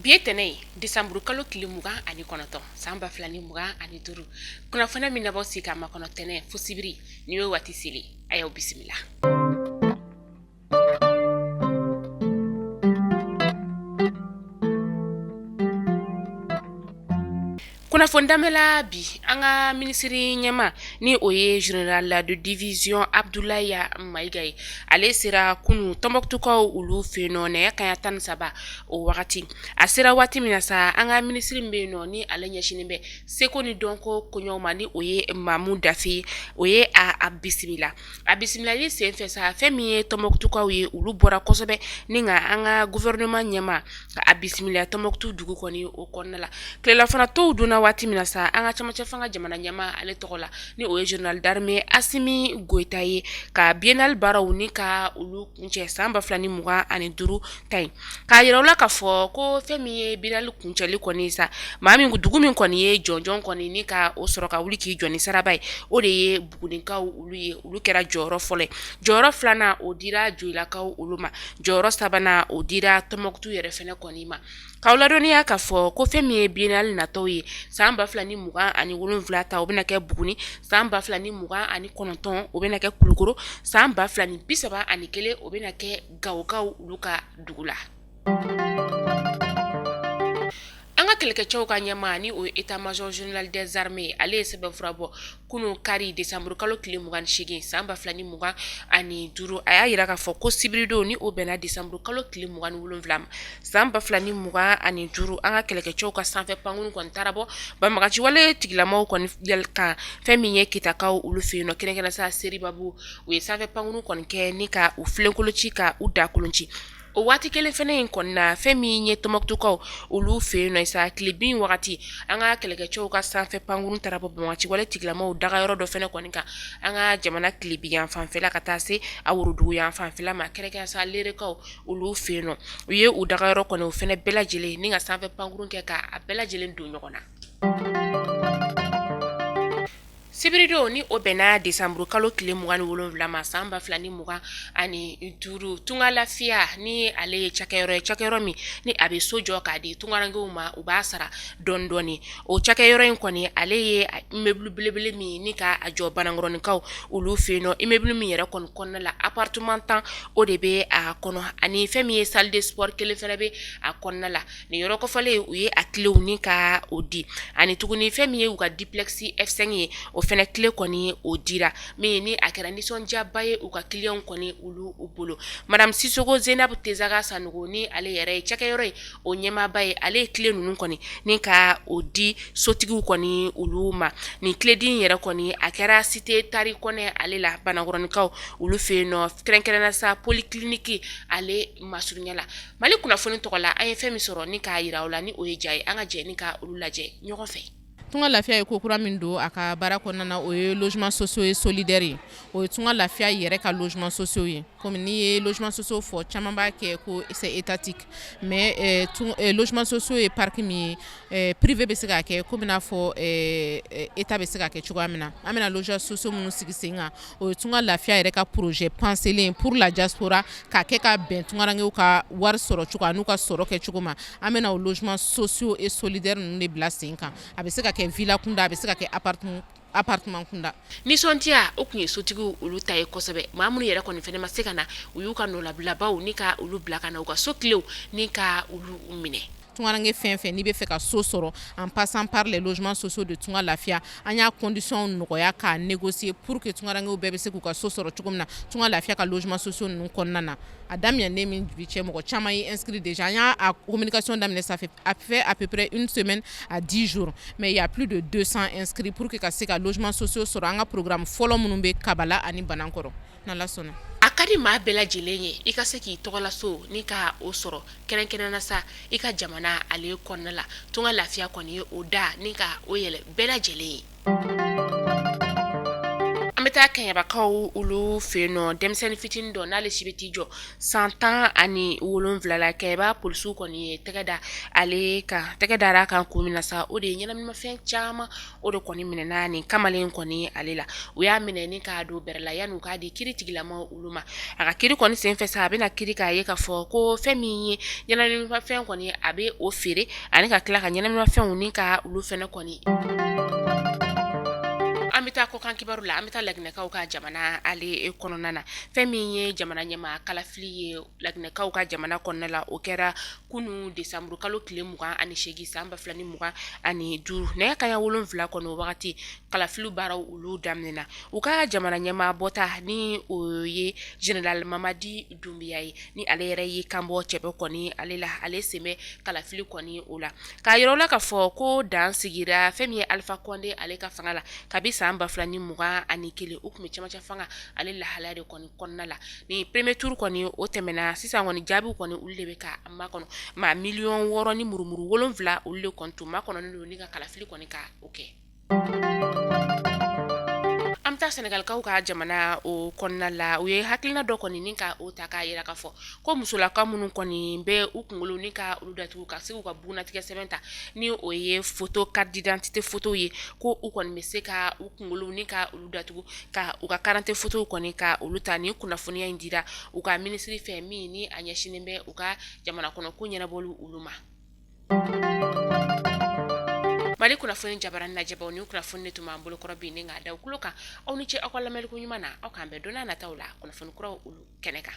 Bi ye tɛnɛ ye, desanburu kalo tile 29, san 2025. Kunnafoniya min nabɔ sigi ka makɔnɔ tɛnɛ fo sibiri, ni y'o waati seli, a y'aw bisimila. Kunnafoni daminɛ la bi, an ka minisiri ɲɛmaa ni o ye général de division Abdoulaye Maïga ye, ale sera kunun Tɔnbukutukaw olu fɛ yen nɔ nɛgɛ kanɲɛ 13 o wagati. A sera waati min na sa, an ka minisiri min bɛ yen nɔ ni ale ɲɛsinnen bɛ seko ni dɔnko koɲɛw ma, ni o ye Mamu Dafe ye, o ye a bisimila. A bisimilali senfɛ sa, fɛn min ye Tɔnbukutukaw ye, olu bɔra kosɛbɛ ni ka an ka gouvernement ɲɛmaa ka a bisimila Tɔnbukutu dugu kɔni o kɔnɔna la. Tilelafana tow dunna waati min na sa, an ka camancɛ fanga jamana ɲɛmaa ale tɔgɔ la, ni o ye général d'armée Asimi Goyita ye, ka biennale baaraw ni ka olu kuncɛ san 2025 ta in, k'a yira u la k'a fɔ ko fɛn min ye biennale kuncɛli kɔni sa, maa min dugu min kɔni ye jɔnjɔn kɔni ni ka o sɔrɔ ka wuli k'i jɔ ni saraba ye, o de ye Bugunikaw olu ye. Olu kɛra jɔyɔrɔ fɔlɔ ye. Jɔyɔrɔ filanan, o dira Joyilakaw olu ma. Jɔyɔrɔ sabanan, o dira Tɔnbukutu yɛrɛ fɛnɛ kɔni ma. K'aw ladɔnniya k'a fɔ ko fɛn min ye biennale natɔw ye, san 2027 ta, o bɛna kɛ Buguni, san 2029, o bɛna kɛ Kulukoro, san 2031, o bɛna kɛ Gawokaw olu ka dugu la. An ka kɛlɛkɛcɛw ka ɲɛmaa ni o ye état major général des armées, ale ye sɛbɛnfura bɔ kunun kari décembre kalo tile 28, san 2025. A y'a yira k'a fɔ ko sibiridon, ni o bɛnna décembre kalo tile 27 ma, san 2025, an ka kɛlɛkɛcɛw ka sanfɛ pankurun kɔni taara bɔ banbaganciwale tigilamaw kɔni kan fɛn min ye Kitakaw olu fɛ yen nɔ, kɛrɛnkɛrɛn sa Seribabu. U ye sanfɛ pankurun kɔni kɛ ni ka u filenkolon ci, ka u dakolon ci. O waati kelen fana in kɔnɔna na, fɛn min ye Tɔnbukutukaw olu fɛ yen nɔ sa, tilebin wagati, an ka kɛlɛkɛcɛw ka sanfɛ pankurun taara bɔ banbaganciwale tigilamaw dagayɔrɔ dɔ fana kɔni kan an ka jamana tilebin fanfɛla ka taa se a worodugu fanfɛla ma, kɛrɛnkɛrɛn sa Lerekaw olu fɛ yen nɔ. U ye u dagayɔrɔ kɔni o fana bɛɛ lajɛlen ni ka sanfɛ pankurun kɛ ka a bɛɛ lajɛlen don ɲɔgɔn na. Sibiridon, ni o bɛnna desanburu kalo tile 27 ma, san 2025, Tunga Lafiya ni ale ye cakɛyɔrɔ ye, cakɛyɔrɔ min ni a bɛ so jɔ k'a di tungarankew ma, u b'a sara dɔɔni dɔɔni. O cakɛyɔrɔ in kɔni, ale ye immeuble belebele min ni ka a jɔ Banankɔrɔninkaw olu fɛ yen nɔ, immeuble min yɛrɛ kɔni kɔnɔna la, appartement 10 o de bɛ a kɔnɔ, ani fɛn min ye salle de sport kelen fana bɛ a kɔnɔna la. Nin yɔrɔ kofɔlen, u ye a cléw ni ka o di, ani tuguni fɛn min ye u ka duplex F5 ye, o fana clé kɔni o dira, min ni a kɛra nisɔndiyaba ye u ka clients kɔni olu bolo. Madame Sisoko Zenabu Tezaga Sanogo, ni ale yɛrɛ ye cakɛyɔrɔ ye o ɲɛmaaba ye, ale ye clé ninnu kɔni ni ka o di sotigiw kɔni olu ma. Nin clé di yɛrɛ kɔni, a kɛra cité Tari Kɔnɛ ale la, Banankɔrɔninkaw olu fɛ yen nɔ, kɛrɛnkɛrɛnnenya sa polyclinique ale masurunya la. Mali kunnafoni tɔgɔ la, an ye fɛn min sɔrɔ ni k'a yira aw la, ni o ye ja ye, an ka jɛ ni ka olu lajɛ ɲɔgɔn fɛ. Tunga Lafiya ye ko kura min don a ka baara kɔnɔna na, o ye logement sociaux ye solidaire ye. O ye Tunga Lafiya yɛrɛ ka logement sociaux ye. Komi n'i ye logement sociaux fɔ, caman b'a kɛ ko c'est étatique, mais logement sociaux ye parc min ye, privé bɛ se k'a kɛ komi n'a fɔ état bɛ se k'a kɛ cogoya min na. An bɛna logement sociaux minnu sigi sen kan, o ye Tunga Lafiya yɛrɛ ka projet penselen pour la diaspora, k'a kɛ ka bɛn tungarankew ka wari sɔrɔ cogo an'u ka sɔrɔ kɛ cogo ma. An bɛna o logement sociaux et solidaire ninnu de bila sen kan. A bɛ se ka kɛ villa kunda, a bɛ se ka kɛ appartement kunda. Nisɔndiya o tun ye sotigiw olu ta ye kosɛbɛ. Maa minnu yɛrɛ kɔni fana ma se ka na, u y'u ka nɔlabilabaw ni ka olu bila ka na u ka so cléw ni ka olu minɛ. Tungaranke fɛn fɛn n'i bɛ fɛ ka so sɔrɔ en passant par les logements sociaux de Tunga Lafiya, an y'a condition nɔgɔya k'a négocier pour que tungarankew bɛɛ bɛ se k'u ka so sɔrɔ cogo min na Tunga Lafiya ka logements sociaux ninnu kɔnɔna na. A daminɛnen min bi cɛ, mɔgɔ caman ye inscrit déjà. An y'a communication daminɛ, ça fait a fait à peu près une semaine à 10 jours, mais il y a plus de 200 inscrits pour que ka se ka logements sociaux sɔrɔ an ka programme fɔlɔ minnu bɛ Kabala ani Banankɔrɔ, n'Ala sɔnna. A ka di maa bɛɛ lajɛlen ye i ka se k'i tɔgɔlaso ni ka o sɔrɔ, kɛrɛnkɛrɛn na sa i ka jamana ale kɔnɔna la. Tunga Lafiya kɔni ye o da ni ka o yɛlɛ bɛɛ lajɛlen ye. An bɛ taa Kɛɲɛbakaw olu fɛ yen nɔ, denmisɛnnin fitinin dɔ n'ale si bɛ t'i jɔ san 17 la, Kɛɲɛba polisiw kɔni ye tɛgɛ da ale kan. Tɛgɛ dara a kan kun min na sa, o de ye ɲɛnaminimafɛn caman o de kɔni minɛna nin kamalen kɔni ale la. U y'a minɛ ni k'a don bɛrɛ la yanni u k'a di kiri tigilama olu ma. A ka kiri kɔni senfɛ sa, a bɛna kiri k'a ye k'a fɔ ko fɛn min ye ɲɛnaminimafɛn kɔni, a bɛ o feere ani ka tila ka ɲɛnaminimafɛnw ni ka olu fɛnɛ kɔni. An bɛ taa kɔkan kibaru la. An bɛ taa Laginɛkaw ka jamana ale kɔnɔna na. Fɛn min ye jamana ɲɛmaa kalafili ye Laginɛkaw ka jamana kɔnɔna la, o kɛra kunun desanburu kalo tile 28 san 2025, nɛgɛ kanɲɛ 7 kɔnɔ. O wagati kalafili baaraw olu daminɛna. U ka jamana ɲɛmaa bɔta ni o ye général Mamadi Dunbiya ye, ni ale yɛrɛ y'i kanbɔ cɛbɔ kɔni ale la, ale sen bɛ kalafili kɔni o la, k'a yira la k'a fɔ ko dan sigira fɛn min ye Alifa Kɔnde ale ka fanga la kabi san 2021. U tun bɛ cɛmancɛ fanga ale lahalaya de kɔni kɔnɔna la. Ni premier tour kɔni o tɛmɛna, sisan kɔni jaabiw kɔni olu de bɛ ka makɔnɔ. Maa 6.7 miliyɔn olu de kɔni tun makɔnɔnen don ni ka kalafili kɔni ka o kɛ. An bɛ taa Sɛnɛgalikaw ka jamana o kɔnɔna la. U ye hakilina dɔ kɔni ni ka o ta k'a yira k'a fɔ ko musolaka minnu kɔni bɛ u kunkolo ni ka olu datugu ka se u ka bugunnatigɛ sɛbɛn ta, ni o ye photo carte d'identité photo ye, ko u kɔni bɛ se ka u kunkolo ni ka olu datugu ka u ka carte photo kɔni ka olu ta. Ni kunnafoniya in dira u ka minisiri fɛ min ni a ɲɛsinnen bɛ u ka jamana kɔnɔ ko ɲɛnabɔli olu ma. Mali kunnafoni jabaranin lajɛbaw, ni kunnafoni de tun b'an bolokɔrɔ bi ni k'a da tulo kan. Aw ni ce aw ka lamɛnni ko ɲuman na. Aw k'an bɛn don nataw la kunnafoni kuraw olu kɛnɛ kan.